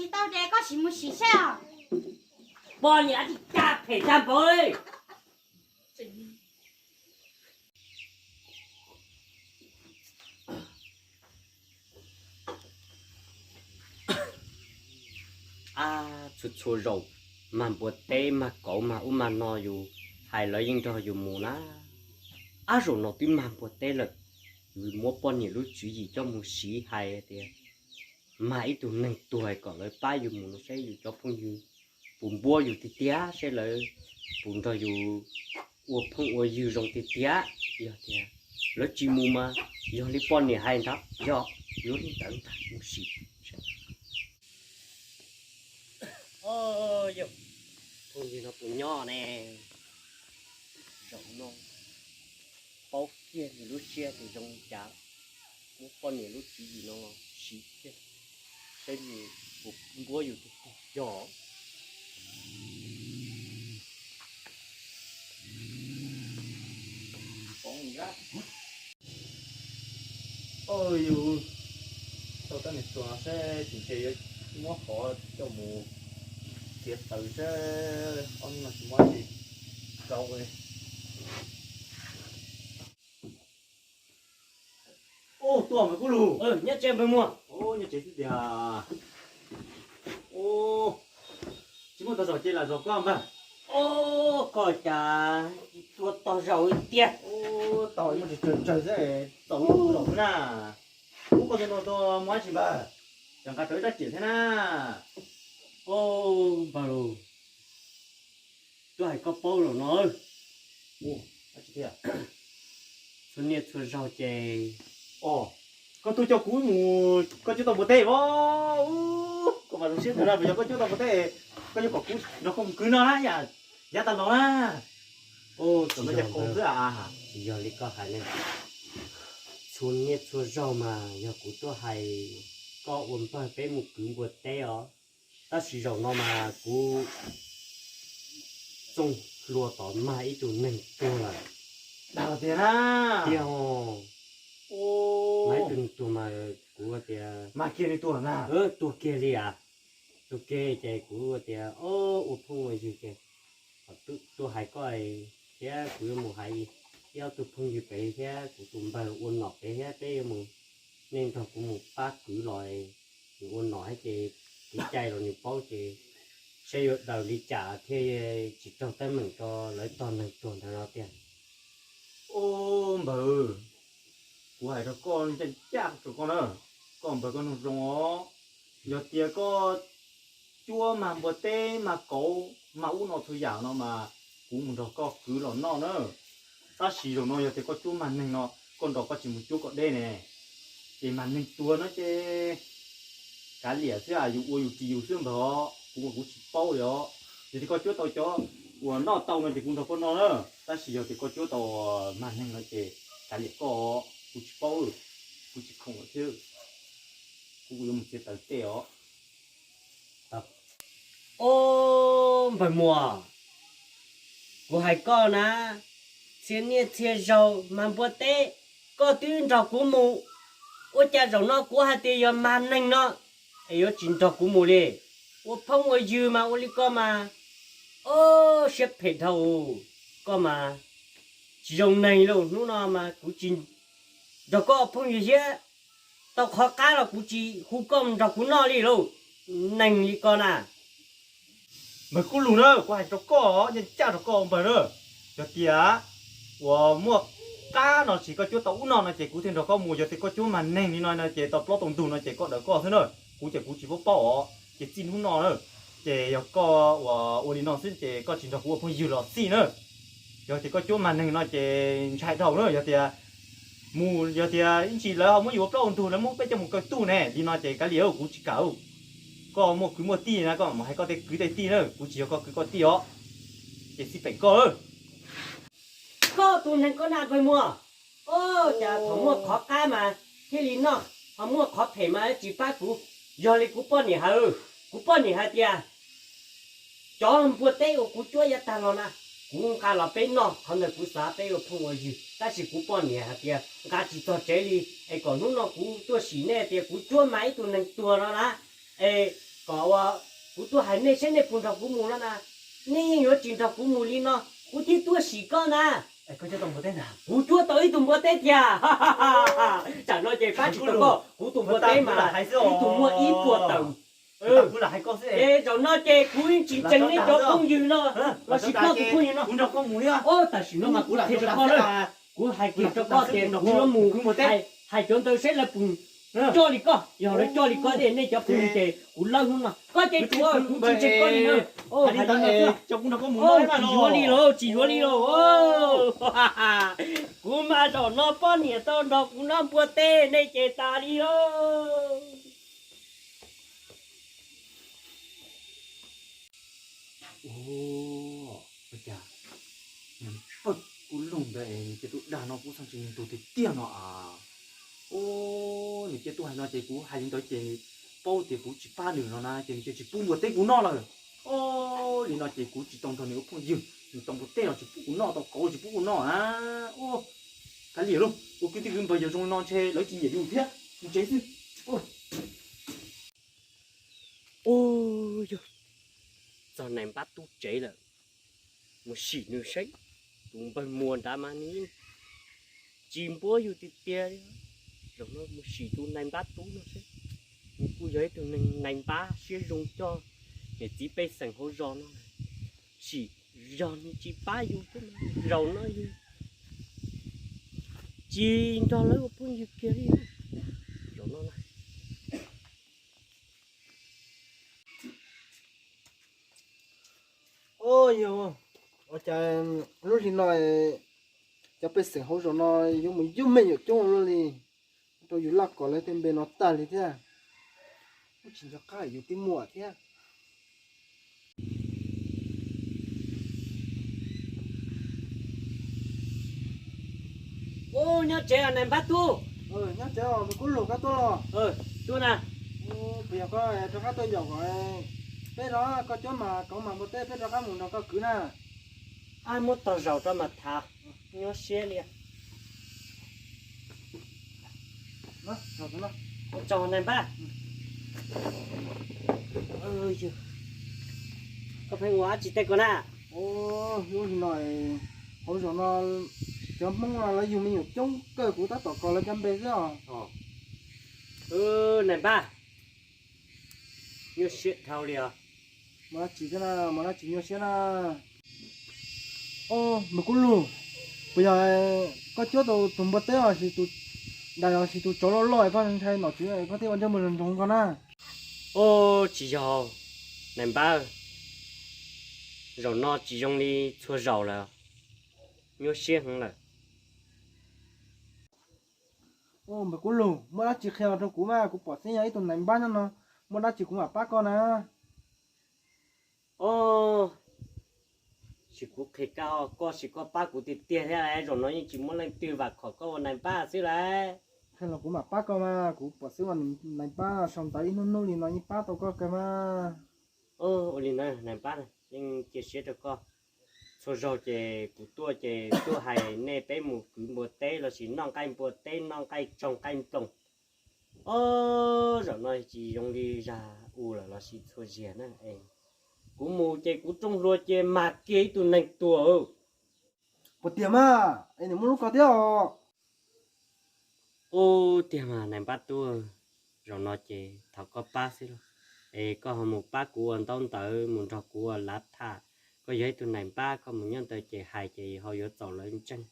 Tsis tau ces koj sim mus sim seb os. Poj niam tsis caj phem tag npaum li. Ab, txhua txhua zaus mag npua teb mag kauv mag ub mag no yus hais lawv yeej nrog yus mus na. Ab, zaum no twb mag npua teb lawm, yus muab poj niam lub tswv yim coj mus siv hais tias mag ib tug neeg tuag kom lawv pab yus mus no seb yus cov phooj ywg puas npuab yus tiag tiag, seb lawv puas nrog yus ua phooj ua ywg zoo tiag tiag. Yog tias lawv tsis mus mas yog li poj niam hais ntawd, yog yuav li ntawd ntag mus sim. Yog phooj ywg no puas nyob ne? Zaum no paub kiag nws lub siab tias zoo li cas, muab poj niam lub tswv yim no siv kiag, saib nws puas npuab yus tiag tiag yog. Yus tau tab niag txuas no seb tsis ntshe yuav muab qhov coj mus txiav taws seb ob hnub no tsis muaj dab tsi rau li. Ub, tuaj mas Kub Lug. Nyob tsev npawg Muas. Nyob tsev xwb tiag. Tsis muaj tog zaum ces lam zov koj npawg. Ub, koj cas tsis tua tog zaum li tiag. Ub, tau muaj tsawg tsawg xwb, tau zaum xwb na. Ub, koj tus no tus muaj dab tsi npawg? Cas nqa rau ib rab riam thiab na. Ub, npawg, tuaj hais koj paub zaum no. Txhua niaj txhua zaug ces, o, koj tuaj coj kuv mus, koj cuab tau npua teb os. Koj mas zoo siab tag na, yog koj cuab tau npua teb, koj yuav kom kuv nrog koj mus kwv no na, yav tag los na. Tsis yog li koj hais ne. Txhua niaj txhua zaug mas yog kuv tuaj hais koj ua npawg peb mus kwv npua teb os. Tab sis zaum no mas kuv txooj hlua tod mag ib tug neeg tuag lawm. Dag tiag na. Tiag os. Mag ib tug neeg tuag mas kuv tias mag kiag li tuag na. Tuag kiag li as. Tuag kiag ces kuv tias ua phooj ua ywg ces tuaj hais koj thiab kuv yuav mus hais ib ob tug phooj ywg pem thiab kuv tus npawg ua nom pem thiab peb yuav mus, nej nrog kuv mus pab kwv los, nws ua nom thiab ces kev cai los nws paub ces saib yuav daws li cas thiaj tsis raug teeb meem rau lawv tog neeg tuag ntawd no tiag. Ub npawg, kuv hais rau koj ncaj ncaj rau koj na, koj npawg koj mloog zoo os, yog tias koj cuab mag npua teb mag kauv mag ub no txhua yam no mas kuv mus nrog koj kwv los noj na. Tab sis zaum no yog tias koj cuab mag neeg no, koj nrog koj tsis mus cuab kom deb ne, ces mag neeg tuag no ces kav liam xwb, yus ua yus ris yus xwb npawg os, kuv mas kuv tsis paub li os. Yog tias koj cuab tau cov uas noj tau no ces kuv nrog koj noj na, tab sis yog tias koj cuab tau mag neeg no ces kav liam koj, kuv tsis paub, kuv tsis khoom thiab, kuv yuav mus txiav taws tej os. Ub npawg Muas, kuv hais koj na, txhia niaj txhia zaug mag npua teb, koj twb nrog kuv mus, ua cas zaum no kuv hais tias yog mag neeg no es yuav tsis nrog kuv mus li? Ua phooj ua ywg mas ua li koj mas, o, siab phem dhau, koj mas tsis zoo neeg lauj. Hnub no mas kuv tsis nrog koj phooj ywg thiab, tau qhov qab los kuv tsis hu koj nrog kuv noj li lauj, neeg li koj na. Npawg Kub Lug na, kuv hais rau koj, ncaj ncaj rau koj npawg na, yog tias uas muaj qab no tsis koj cuab tau ub no no ces kuv thiaj nrog koj mus, yog tias koj cuab mag neeg li no no ces tau plaub tau ntug no ces koj daws koj xwb na, kuv ces kuv tsis paub paub os, ces txij hnub no na, ces yog koj uas ua li no xwb ces koj tsis nrog kuv ua phooj ywg los xij na. Yog tias koj cuab mag neeg no ces ntshai dhau na, yog tias mus yog tias ib ntsis lawv ho muab yus ua plaub ua ntug, lawv muab peb coj mus kaw tuag ne li no ces kav liam, kuv tsis kam. Koj muaj kwv muaj tij na, koj mam hais koj tej kwv tej tij na, kuv tsis yog koj kwv koj tij os, ces xij peem koj. Koj tus neeg koj na npawg Muas, o, cas thaum muaj qhov qab mas thiaj li noj, ho muaj qhov phem mas tsis pab kuv. Yog li kuv poj niam hais, kuv poj niam hais tias cov npua teb uas kuv cuab yav tag los na, kuv nqa los peb noj, qhov ntawd kuv xav peb ua phooj ua ywg, tab sis kuv poj niam hais tias nqa tsis txog tsev li, es kom hnub no kuv tuaj sim nej tias kuv cuab mag ib tug neeg tuag no na, es Kom ua, kuv tuaj hais nej saib nej puas nrog kuv mus no na. Nej yeej yuav tsis nrog kuv mus li no, kuv thiaj tuaj sim koj na. Kuv cuab tau ib tug npua teb tiag. Tsam no ces pab tsis tau koj, kuv tus npua teb mas ib tug muaj ib puas tawm. Ces zaum no ces kuv tsis tseem nej cov phooj ywg no, los sis koj tus phooj ywg no. Tam sim no mas kuv qhia rau koj na, kuv hais kiag rau koj tias kuv yuav mus hais cov ntawd saib lawv puas coj li koj. Yog lawv coj li koj ces nej cov phooj ywg ces kuv lawb hnub no, koj ces tsuav kuv tsis ntseeg koj li na. Tsis yuav li lauj, tsis yuav li lauj. Kuv mas zaum no poj niam tau nrog kuv noj npua teb nej ces tas li lauj. Ua cas nws pawg kuv lug ntawd es nws cia tuaj dag no kuv xav ntshe nws tus tiag tiag no as. Nws cia tuaj hais no ces kuv hais li ntawd ces nws paub tias kuv tsis pab nws no na ces nws cia tsis pub npua teb kuv noj lawm. Li no ces kuv tsis tau nrog nws ua phooj ywg, nws tau npua teb los tsis pub kuv noj, tau kauv tsis pub kuv noj a. Kav liam lauj, ua kwv tij kwv npawg yog zoo li no ntshe lawv tsis nyiam yus thiab, mus tsev xwb. Ua yog txog nais npab tub tsev lawm, mus sim nws saib. Tus npawg Muas nrad mas nws yeej tsis npuab yus tiag tiag li. Zaum no mus sim tus nais npab tub no saib, nws kuj yog ib tug neeg nais npab siab zoo coj niam txiv pej xeem hauv zos no, sim zog nws tsis pab yus thiab. Zaum no yus tsis nrog lawv ua phooj ywg kiag li. Zaum no na. Yog, ua cas lub hli no cov pej xeem hauv zos no yuav mus yub me nyuam coob luaj li, rau yus laj kos lawv tej npe no tag li thiab. Kuj tsis nco qab yus twb muaj thiab. Ub, nyob tsev nais npab tub. Nyob tsev, npawg Kub Lug koj tuaj los? Tuaj na. Puas yog koj rov qab tuaj yaum kom peb rov koj cuab mas kauv mas npua teb peb rov qab mus nrog koj kwv na. Muab tog zaum rau mas tham, nyuaj siab li. Ua tsaug nais npab. Koj pheej ua dab tsi tej ko na? Lub hli no hauv zos no cov Hmoob no lawv yug me nyuam coob kawg, kuv tab tom kos lawv cov npe xwb os. Nais npab, nyuaj siab dhau li os. Mus dab tsi thiab na, mus dab tsi nyuaj siab na? Npawg Kub Lug, puas yog koj cuab tau tus npua teb los sis tus dais los sis tus tsov loj loj koj ntshai nom tswv koj thiaj ua ntsej muag zoo nroos ko na? Tsis yog, nais npab, zaum no tsis zoo li txhua zaus lawm, nyuaj siab heev lawm. Npawg Kub Lug, muaj dab tsi qhia los rau kuv mas, kuv pom xeeb yog ib tug nais npab nyob no, muaj dab tsi kuv mam pab koj na. Ub, sis kuv qhia koj, koj sis koj pab kuv tiag tiag thiab, zaum no yeej tsis muaj leej twg vam khom koj ua nais npab xwb lauj. Qhia los kuv mam pab koj mas, kuv pom xeeb ua nais npab sau ntawv ib hnub hnub li no yeej pab tau koj kawg mas. Ua li na nais npab, yeej cia siab rau koj. Txhua zaug ces kuv tuaj ces tuaj hais nej peb mus kwv npua teb los sis noj nqaij npua teb noj nqaij tsaug nqaij nploos. Ob, zaum no tsis zoo li zag u lawm los sis txhua zaug na. Kuv mus ces kuv rooj hlua ces mag kiag ib tug neeg tuag. Puas tiag mas es nws muaj lub ko thiab os? Ub, tiag mas nais npab tub, zaum no ces thov koj pab xwb lauj. Es koj ho mus pab kuv ua ntaub ntawv, mus nrog kuv ua lav tham. Koj yog ib tug nais npab, koj mus nyob ntawd ces hais ces ho yuav txaus lawv ntseeg.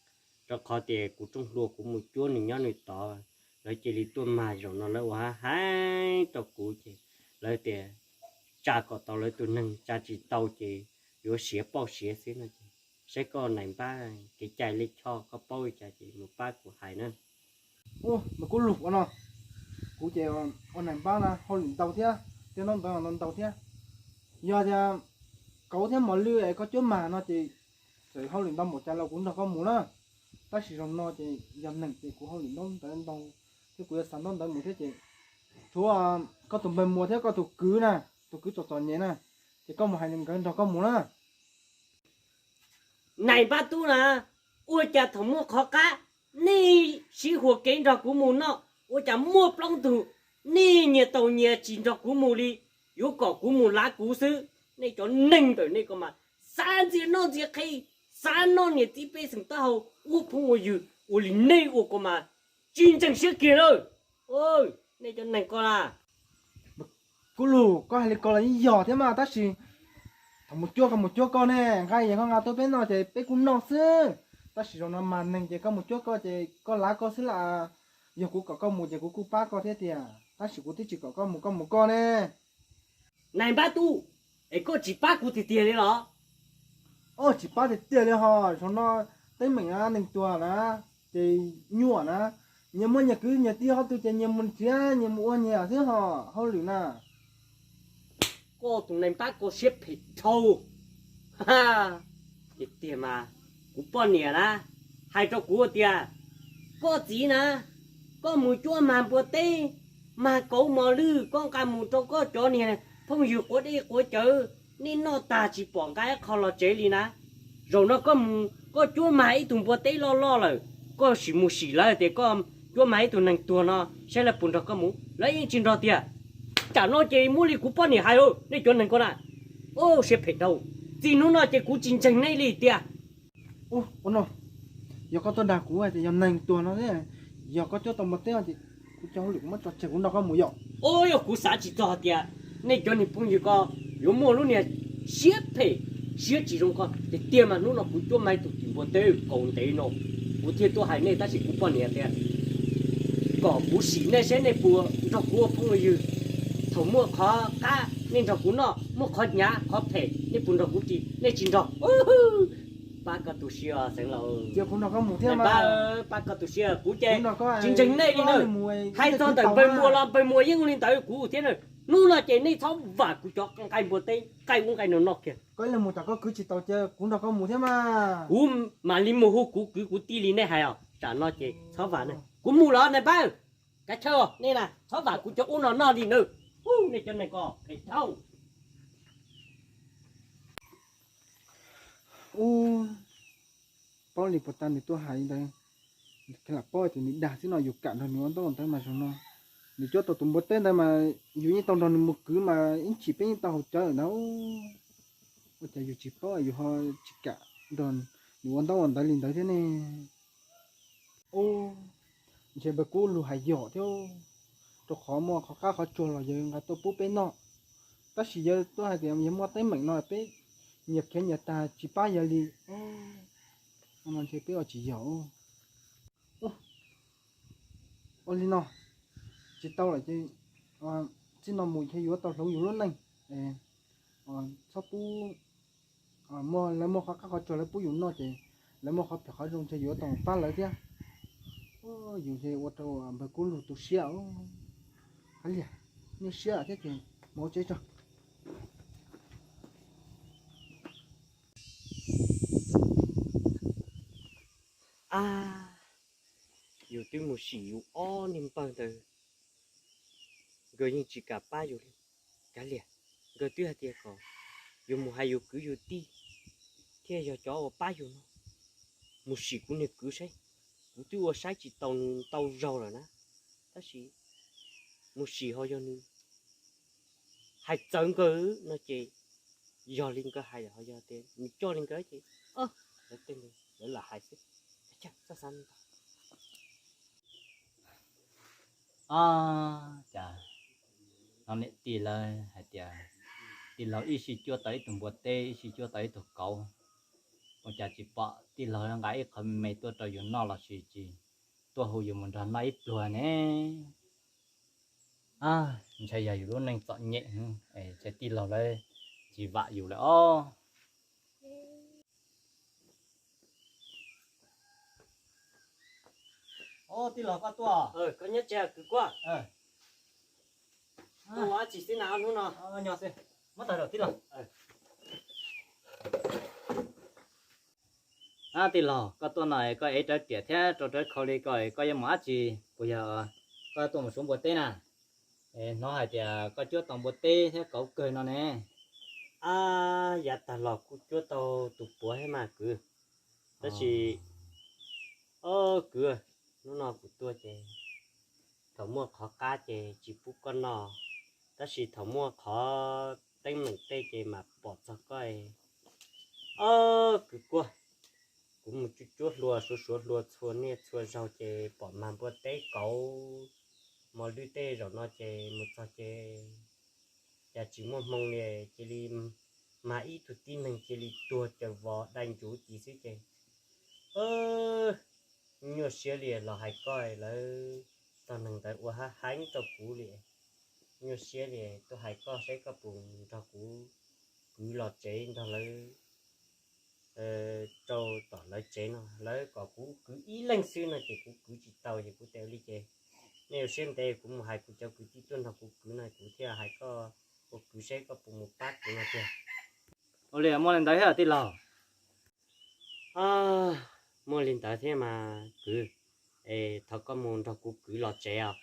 Rau qhov tias kuv rooj hlua kuv mus cuab nws nyob nws tod, lawv cia li tuaj mag zaum no lawv ua hab heev rau kuv ces lawv tias tsa kom tau lawv tus neeg, tsa tsis tau ces yuav siav pauj siav xwb no ces saib koj nais npab kev cai lij choj koj paub li cas ces mus pab kuv hais na. Ub, npawg Kub Lug, ua no, kuv ces ua nais npab na hauj lwm ntau thiab, tej ntaub ntawv ntau ntau thiab. Yog tias kauv thiab mos lwj es koj cuab mag no ces txawm hauj lwm ntau npaum cas los kuv nrog koj mus na. Tab sis zaum no ces yog neeg ces kuv hauj lwm ntaub ntawv ntau thiab kuv yuav xa ntaub ntawv mus thiab ces tshuav koj tus npawg Muas thiab koj tus kwv na, tus kwv txom txom nyem na, ces koj mus hais nkawd nrog koj mus na. Nais npab tub na, ua cas thaum muaj qhov qab nej sib huas kev nrog kuv mus no, ua cas muaj plaub tug nej nyias tau nyias tsis nrog kuv mus li? yuav kom kuv mus lav kuv xwb. Nej cov neeg ntawm nej ko mas xav ntxias noj ntxias qhe, xav noj niam txiv pej xeem taub hau, ua phooj ua ywg, ua li nej ua ko mas tsis ntseeg siab kiag na. Nej cov neeg ko na. Kub Lug, koj hais li ko los yeej yog thiab mas, tab sis thaum mus cuab koj mus cuab koj ne, nqa yeej koj nqa tuaj peb noj ces peb kuj noj xwb. Tab sis zaum no mas neeg ces koj mus cuab koj ces koj lav koj xwb las. Yog kuv kom koj mus ces kuv kuj pab koj thiab tiag, tab sis kuv twb tsis kom koj mus koj mus koj ne. Nais Npab Tub, es koj tsis pab kuv tiag tiag li los? Os, tsis pab tiag tiag li ho, zaum no teeb meem neeg tuag na, ces nyuaj na, nyias muaj nyias kwv nyias tij qhov twg ces nyias mus nrhiav nyias mus ua nyias xwb ho, hauj lwm na. Koj tus Nais Npab koj siab phem dhau. Tiag tiag mas, kuv poj niam na, hais rau kuv tias, koj txiv na, koj mus cuab mag npua teb, mag kauv mos lwj, koj nqa mus rau koj cov niag phooj ywg quav dej quav cawv, nej noj tag tsis pom nqa ib qho los tsev li na. Zaum no koj mus koj cuab mag ib tug npua teb loj loj lawm, koj sim mus sim lawv tias koj cuab mag ib tug neeg tuag no saib lawv puas nrog koj mus, lawv yeej tsis nrog tiag. Tsam no ces muab li kuv poj niam hais, nej cov neeg ko na. Siab phem dhau, txij hnub no ces kuv tsis ntseeg nej li tiag. Ua no, yog koj tuaj dag kuv hais tias yog neeg tuag no thiab, yog koj cuab tau npua teb no ces kuv cov hauj lwm kuv muab tso tseg kuv nrog koj mus yom. Yog kuv xav tsis txog hais tias nej cov niag phooj ywg ko yuav muaj lub niag siab phem, siab tsis zoo ko tiag tiag mas hnub no kuv cuab mag ib tug tim npua teb kaus ntev no, kuv thiaj tuaj hais nej, tab sis kuv poj niam tias kom kuv sim nej saib nej puas nrog kuv ua phooj ua ywg. Thaum muaj qhov qab nej nrog kuv noj, muaj qhov hnyav qhov phem nej puas nrog kuv ris, nej tsis nrog. Pab koj tu siab xeev laus. Pab koj tu siab, kuv ces tsis ntseeg nej li na. Hais txog ntawm npawg Muas los npawg Muas yeej ua li ntawd kuv thiab na. Hnub no ces nej txhob vam kuv cov nqaij npua teb nqaij ub nqaij no noj kiag. Koj mus tam koj kwv tsis tau ces kuv nrog koj mus thiab mas. Kuv mam li mus hu kuv kwv kuv tij li nej hais os. Tsam no ces txhob vam na. Kuv mus los Nais Npab, kav chaw nej na, txhob vam kuv cov ub no noj li na. Nej cov neeg ko phem dhau. Ub, paub li puas tas nws tuaj hais li ntawd, lam paub tias nws dag xwb no, yus kam nrog nws ua ntaub ua ntawv mas zaum no nws cuab tau tus npua teb ntawd mas yus yeej tau nrog nws mus kwv mas ib chim peb yeej tau haus cawv lawm ntag. Ua cas yus tsis paub yus ho tsis kam nrog nws ua ntaub ua ntawv li ntawd thiab ne? Ub, ntshe npawg Kub Lug hais yog thiab, rau qhov muaj qhov qab qhov tsuag los yawg nqa tuaj pub peb noj, tab sis yawg tuaj hais tias yawg muaj teeb meem no peb nyias khiav nyias tag tsis pab yawg li. Ub, no ntshe peb ua tsis yog. Ua li no tsis tau lawm ces txij no mus ntshe yuav tau hloov yus lub neej, txhob pub, lawv muaj qhov qab qhov tsuag lawv pub yus noj ces lawv muaj qhov phem qhov zoo ntshe yuav tau pab lawv thiab. Yus ntshe ua rau npawg Kub Lug tu siab. Hais liam, niaj siab thiab ces mus ua tsev tso. Ab, yus twb mus sim yus ob niag npawg ntawd, nkawd yeej tsis kam pab yus li. Kav liam, nkawd twb hais tias kom yus mus hais yus kwv yus tij thiaj yog cov uas pab yus no. Mus sim kuv niag kwv saib, kuv twb ua saib tsis taus nws ntau zaug lawm na, tab sis mus sim ho yog nws hais txawv nkawd no ces yog li nkawd hais lawm, ho yog tias nws coj li nkawd ces lawv tej ntawd lawv lam hais xwb. Txhob xav ntau. Ob, cas no niam tij lawv hais tias tij laug ib sij cuab tau ib tug npua teb, ib sij cuab tau ib tug kauv, ua cas tsis pom tij laug nqa ib qho me tuaj rau yus noj los sis tsis tuaj hu yus mus nrog noj ib pluag ne? Ntshe yog yus lub neej txom nyem, ntshe tij laug lawv tsis vam yus lawm os. Tij laug koj tuaj, koj nyob tsev kwv kuaj. Tuaj ua dab tsi xwb na hnub no? Nyob xwb, muab tag rau tij laug. Ab, tij laug, koj tuaj no koj ev rawv riam thiab rau rawv khau li ko, koj yuav mus dab tsi? Puas yog koj tuaj mus suav npua teb na? Hnov hais tias koj cuab tau npua teb thiab kauv kawg no ne. Ab, yav tag los kuj cuab tau tus puav thiab mas kwv. Tab sis, o kwv, hnub no kuv tuaj ces thaum muaj qhov qab ces tsis pub koj noj, Tab sis thaum muaj qhov teeb meem tej ces mam pom txog koj. Ob kwv Kuaj, kuv mus cuab cuab hlua suav suav hlua txhua niaj txhua zaug ces pom mag npua teb kauv mos lwj tej zaum no ces mus txog ces cas tsis muaj hmoo li, cia li mag ib tug tib neeg cia li tuag caws vos dai ncuv tid xwb ces nyuaj siab li los hais koj, lawv tog neeg ntawd ua hab heev rau kuv li. Nyuaj siab li, tuaj hais koj saib koj puas nrog kuv kwv los tsev nrog lawv rau tom lawv tsev no, lawv kom kuv kwv ib leeg xwb no ces kuv kwv tsis tau ces kuv tias ua li ces nej ua siab ntev kuv mus hais kuv cov kwv tij tuaj nrog kuv kwv no kuv thiaj hais koj ua kwv saib koj puas mus pab kuv no tiag. Ua li muaj li ntawd thiab tij laug? Muaj li ntawd thiab mas kwv, es thov koj mus nrog kuv kwv los tsev os.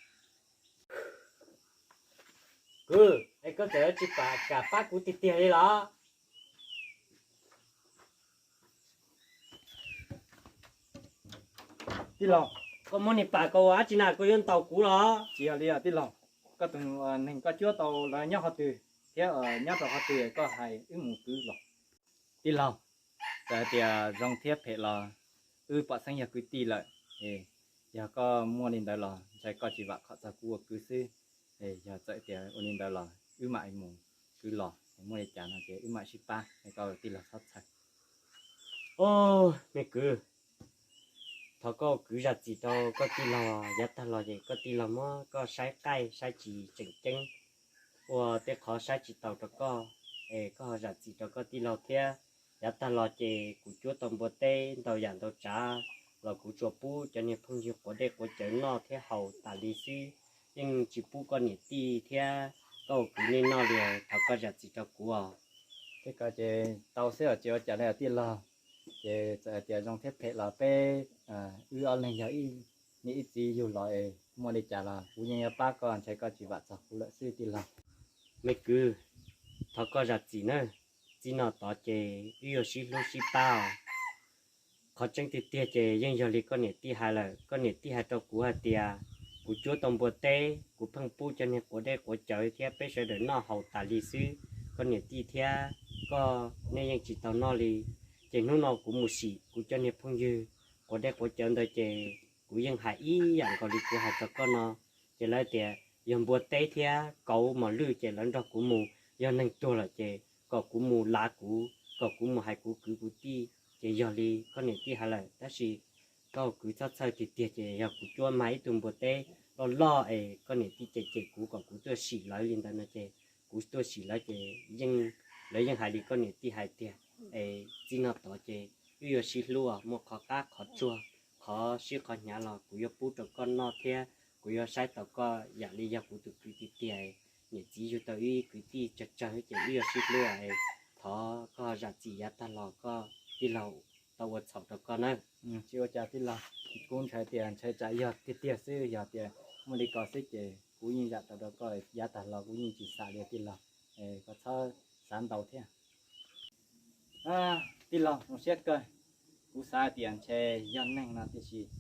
Kwv, es koj txawm tsis pab, kam pab kuv tiag tiag li los? Tij laug, koj muab niag pam ko ua dab tsi na, koj yuav ntaus kuv los? Tsis yog li tij laug, koj tus neeg koj cuab tau lawv nyob qhov twg thiab nyob rau qhov twg koj hais wb mus kwv los? Tij laug, txawm hais tias zoo thiab phem los wb pom xeeb yog kwv tij lawm, yog koj muaj li ntawd los ntshai koj tsis vam khom txog kuv ua kwv xwb. Yog txawm tias ua li ntawd los wb mam mus kwv los, muaj li cas no ces wb mam sib pab, koj tij laug txhob txhawj. Os, me kwv, thov koj kwv zam txim rau koj tij laug, yav tag los ces koj tij laug muab koj saib qaij saib tsis tseem ceeb, ua tej qhov saib tsis taus rau koj, es koj ho zam txim rau koj tij laug thiab. Yav tag los ces kuv cuab tau npua teb ntau yam ntau tsav los kuv tsuas pub cov niag phooj ywg quav dej quav cawv noj thiab haus tas li xwb, yeej tsis pub koj niam tij thiab koj ua kwv nej noj li, thov koj zam txim rau kuv os. Tej ko ces tau xwb os, tsis ua cas li tij laug. Ces txawm hais tias zoo thiab phem los peb wb ob leeg yog ib niam ib txiv yug los es muaj li cas los kuv yeej yuav pab koj, ntshai koj tsis vam txog kuv lawm xwb tij laug. Me kwv, thov koj zam txim nawb, txij no tod ces wb yuav sib hlub sib pab os. Qhov tseeb tiag tiag ces yeej yog li koj niam tij hais lawm, koj niam tij hais rau kuv hais tias kuv cuab tau npua teb, kuv pheej pub cov niag quav dej quav cawv thiab peb sawv daws noj haus tas li xwb, koj niam tij thiab koj nej yeej tsis tau noj li. Ces hnub no kuv mus sim kuv cov niag phooj ywg quav dej quav cawv ntawd ces kuv yeej hais ib yam nkaus li kuv hais rau koj no. Ces lawv tias yog npua teb thiab kauv mos lwj ces lawv nrog kuv mus, yog neeg tuag lawm ces kom kuv mus lav kuv, kom kuv mus hais kuv kwv kuv tij. Ces yog li koj niam tij hais lawm, tab sis koj kwv txhob txhawj tiag tiag, ces yog kuv cuab mag ib tug npua teb loj loj es koj niam tij cem cem kuv kom kuv tuaj sim lawv li ntawd no ces kuv tuaj sim lawv ces yeej, lawv yeej hais li koj niam tij hais tiag. Es txij no tod ces wb yuav sib hlub, muaj qhov qab qhov tsuag, qhov sib qhov hnyav los kuv yuav pub rau koj noj thiab kuv yuav saib taus koj yam li yog kuv tus kwv tiag tiag. Niam txiv yug tau wb kwv tij tsawg tsawg ces wb yuav sib hlub. Thov koj zam txim yav tag los koj tij laug tau ua txhaum rau koj nawb. Tsis ua cas tij laug, kuv ntshai tias ntshai tsam yog tiag tiag xwb, yog tias muaj li ko xwb ces kuv yeej zam tau rau koj, yav tag los kuv yeej tsis xam li tij laug, koj txhob xav ntau thiab. Tij laug, zoo siab kawg. Kuv xav tias ntshe yog neeg no tiam sis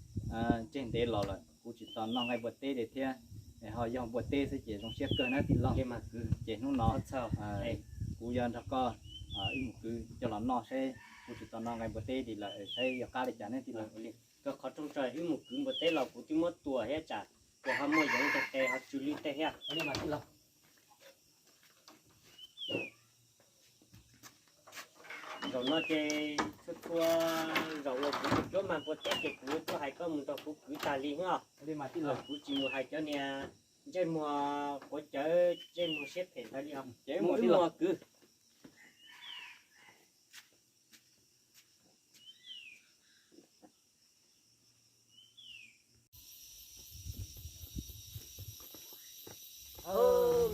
ntseg ntev los lawm kuv tsis tau noj nqaij npua teb li thiab, ho yog npua teb xwb ces zoo siab kawg na tij laug. Ces hnub no kuv yuav nrog koj wb mus kwv coj los noj seb, kuv tsis tau noj nqaij npua teb li lawm saib yuav qab li cas ne tij laug. Koj qhov rooj tso wb mus kwv npua teb los kuv twb muab tua thiab tsam kuv ho muaj yoov nteg qe ho tsw lwj tej thiab. Zaum no ces txhua txhua zaum uas kuv mus cuab mag npua teb ces kuv yuav tuaj hais koj mus nrog kuv kwv tag li os. Kuv tsis mus hais cov niag ntsej muag quav cawv ntsej muag siab phem ntawd li os. Mus wb mus kwv.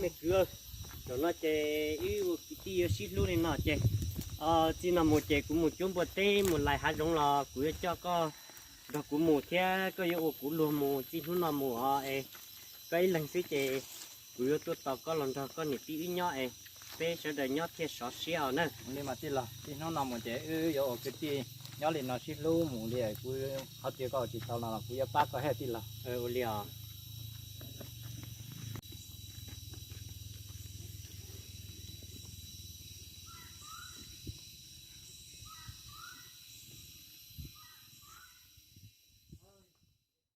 Me kwv, zaum no ces wb ua kwv tij yuav sib hlub li no ces txij no mus ces kuv mus cuab npua teb mus lais hav zoov los kuv yuav coj koj nrog kuv mus thiab koj yuav ua kuv luag mus txij hnub no mus os es. Koj ib leeg xwb ces kuv yuav tuaj tos koj los nrog koj niam tij wb nyob es peb sawv daws nyob thiaj sov siab os na. Li mas tij laug, txij hnub no mus ces wb yuav ua kwv tij nyob li no sib hlub mus li. Kuv qhov twg koj ua tsis tau no los kuv yuav pab koj thiab tij laug. Ua li os.